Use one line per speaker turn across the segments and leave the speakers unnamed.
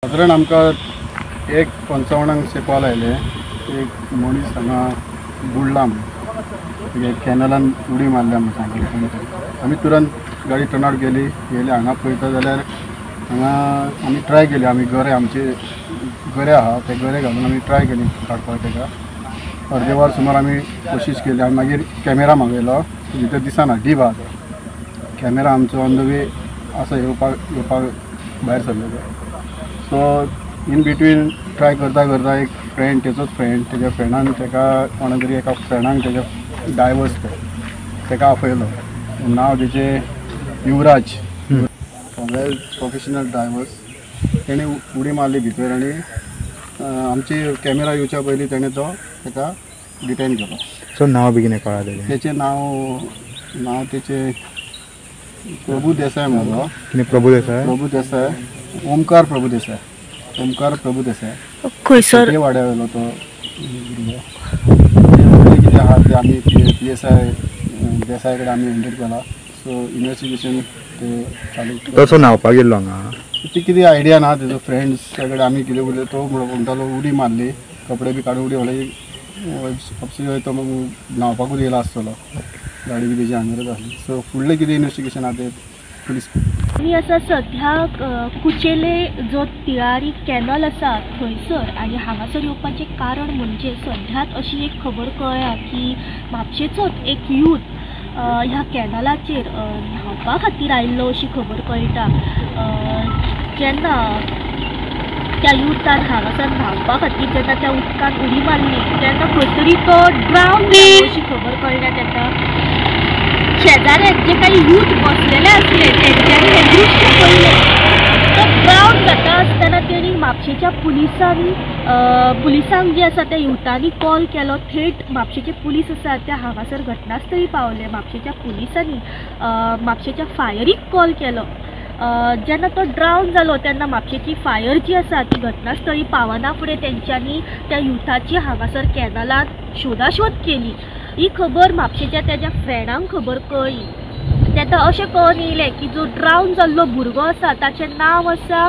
सादारण आमकां 1:55 कॉल आयले, एक मनीस हांगा बुडला म्हूण, कॅनलान उडी मारल्या म्हूण सांगले. आमी तुरंत गाडी टर्न केली, गेले हांगा पळयता जाल्यार हांगा आमी ट्राय केली, आमी गरे आमचे गरे आहा ते गरे घालून आमी ट्राय केली काडपाक ताका. अर्दे वर सुमार आमी कोशिश केली आनी मागीर कॅमेरा मागयलो, भितर दिसना डीप आहा तो कॅमेरा आमचो ऑन the way आसा येवपाक येवपाक भायर सरलेलो. सो इन बिटवीन ट्राय करता करता एक फ्रेंड, तेचोच फ्रेंड, तेज्या फ्रेंडान तेका कोणा तरी एका फ्रेंडान तेज्या डायवर्स तो तेका आपयलो, नांव तेचें युवराज, वेल प्रोफेशनल डायवर्स. तेणें उडी मारली भितर आनी आमची कॅमेरा येवच्या पयलीं तेणें तो तेका डिटेन केलो.
सो नांव बी कितें कळ्ळां तेजें?
तेचें नांव नांव तेचें प्रभू देसाय म्हणलो.
कितें प्रभू देसाय?
प्रभू देसाय, ओमकार प्रभू देसाय, ओमकार प्रभू देसाय.
खंयसर
वाड्या वयलो तो भुरगो. फुडें कितें आहा तें आमी PSI Desai कडेन आमी हँडल केला. सो इन्वेस्टिगेशन ते चालू.
तसो न्हांवपाक गेल्लो हांगा,
ती कितें आयडिया ना, तेजो फ्रेंड्स कडेन आमी कितें उलयलो, तो म्हणटालो उडी मारली, कपडे बी काडून उडी मारली, तो न्हांवपाकूच येयला आसतलो, गाडी बी तेजी हांगसरच आसली. सो फुडलें कितें इन्वेस्टिगेशन आहा तें पुलीस.
आमी आसा सध्या कुचेले जो तिळारी कॅनल आसा थंयसर, आनी हांगासर येवपाचें कारण म्हणजे सध्याच अशी एक खबर कळ्ळ्या की म्हापशेचोच एक यूथ ह्या कॅनलाचेर न्हांवपा खातीर आयिल्लो अशी खबर कळटा. जेन्ना त्या युथान हांगासर न्हांवपा खातीर जेन्ना त्या उदकान उडी मारली तेन्ना खंय तरी तो ड्रावन जालो अशी खबर कळ्ळ्या. तेन्ना शेजाऱ्याक जे काही यूथ बसलेले आसले तेंच्यांनी हें दृश्य पळयलें. तो ड्रावन जाता आसतना तेणी म्हापशेच्या पुलिसांनी पुलिसांक जे आसा त्या युथांनी कॉल केलो. थेट म्हापशेचे पुलीस आसा ते हांगासर घटनास्थळी पावले. म्हापशेच्या पुलिसांनी म्हापशेच्या फायरीक कॉल केलो. जेन्ना तो ड्रावन जालो तेन्ना म्हापशेची फायर जी आसा ती घटनास्थळी पावना फुडें तेंच्यांनी त्या युथाची हांगासर कॅनलांत शोधाशोध केली. ही खबर म्हापशेच्या तेज्या फ्रेंडांक खबर कळ्ळी. तेन्ना अशें कळून येयलें की जो ड्रावन जाल्लो भुरगो आसा ताचें नांव आसा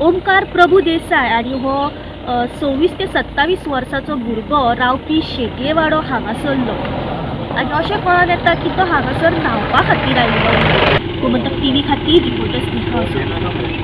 ओमकार प्रभू देसाय आनी हो 26 ते 27 वर्साचो भुरगो रावपी शेटयेवाडो हांगासरलो. आनी अशें कळून येता की तो हांगासर न्हांवपा खातीर आयिल्लो. गोमंतक टीव्ही खातीर रिपोर्टर स्नेहा.